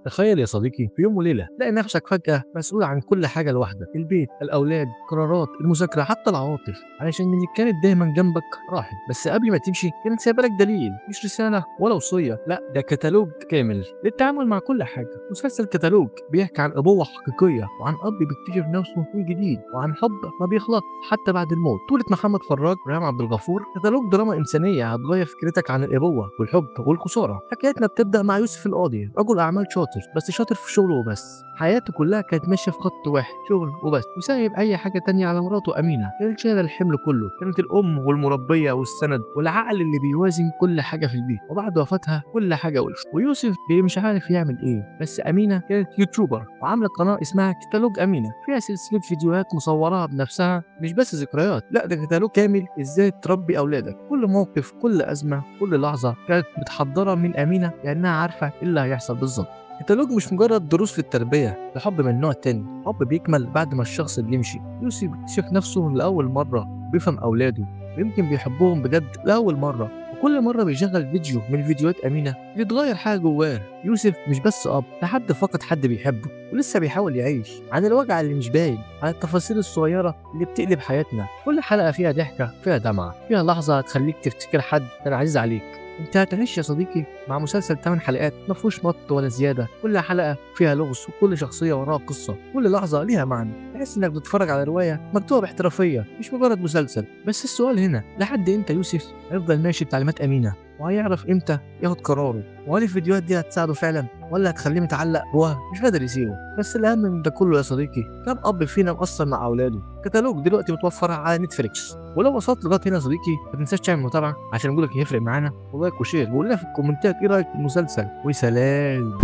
تخيل يا صديقي، في يوم وليلة تلاقي نفسك فجأة مسؤول عن كل حاجة لوحدك: البيت، الأولاد، قرارات، المذاكرة، حتى العواطف، علشان اللي كانت دايما جنبك راحت. بس قبل ما تمشي كانت سايبه لك دليل، مش رسالة ولا وصية، لا ده كتالوج كامل للتعامل مع كل حاجة. مسلسل كتالوج بيحكي عن أبوة حقيقية، وعن أب بيكتشف نفسه من جديد، وعن حب ما بيخلص حتى بعد الموت. بطولة محمد فراج، ريهام عبد الغفور. كتالوج دراما إنسانية هتغير فكرتك عن الأبوة والحب والخسارة. حكايتنا بتبدأ مع يوسف القاضي، رجل أعمال شاطر، بس شاطر في شغله وبس. حياته كلها كانت ماشية في خط واحد، شغل وبس، وسايب أي حاجة تانية على مراته أمينة. كانت شايلة الحمل كله، كانت الأم والمربية والسند والعقل اللي بيوازن كل حاجة في البيت. وبعد وفاتها كل حاجة وقفت، ويوسف مش عارف يعمل إيه. بس أمينة كانت YouTuber وعاملة قناة اسمها كتالوج أمينة، فيها سلسلة فيديوهات مصورها بنفسها، مش بس ذكريات، لا ده كتالوج كامل إزاي تربي أولادك. كل موقف، كل أزمة، كل لحظة كانت متحضرة من أمينة، لأنها عارفة إيه اللي هيحصل بالظبط. كتالوج مش مجرد دروس في التربية، ده حب من نوع تاني، حب بيكمل بعد ما الشخص بيمشي. يوسف بيكتشف نفسه لأول مرة، بيفهم أولاده، ويمكن بيحبهم بجد لأول مرة. وكل مرة بيشغل فيديو من فيديوهات أمينة بيتغير حاجة جواه. يوسف مش بس أب، ده حد فقد حد بيحبه ولسه بيحاول يعيش. عن الوجع اللي مش باين، عن التفاصيل الصغيرة اللي بتقلب حياتنا. كل حلقة فيها ضحكة، فيها دمعة، فيها لحظة هتخليك تفتكر حد كان عزيز عليك. انت هتعيش يا صديقي مع مسلسل 8 حلقات ما فيهوش مط ولا زيادة، كل حلقة فيها لغز، وكل شخصية وراها قصة، كل لحظة ليها معنى. تحس انك بتتفرج على رواية مكتوبة باحترافيه، مش مجرد مسلسل. بس السؤال هنا، لحد امتى يوسف هيفضل ماشي بتعليمات امينه؟ وهيعرف امتى ياخد قراره؟ وهل الفيديوهات دي هتساعده فعلا، ولا هتخليه متعلق بوهم مش قادر يسيبه؟ بس الاهم من ده كله يا صديقي، كم اب فينا مقصر مع اولاده؟ كتالوج دلوقتي متوفر على نتفليكس. ولو وصلت لغاية هنا يا صديقي، ما تنساش تعمل متابعه عشان وجودك يفرق معانا، و like و share، وقول لنا في الكومنتات ايه رايك في المسلسل. وسلام.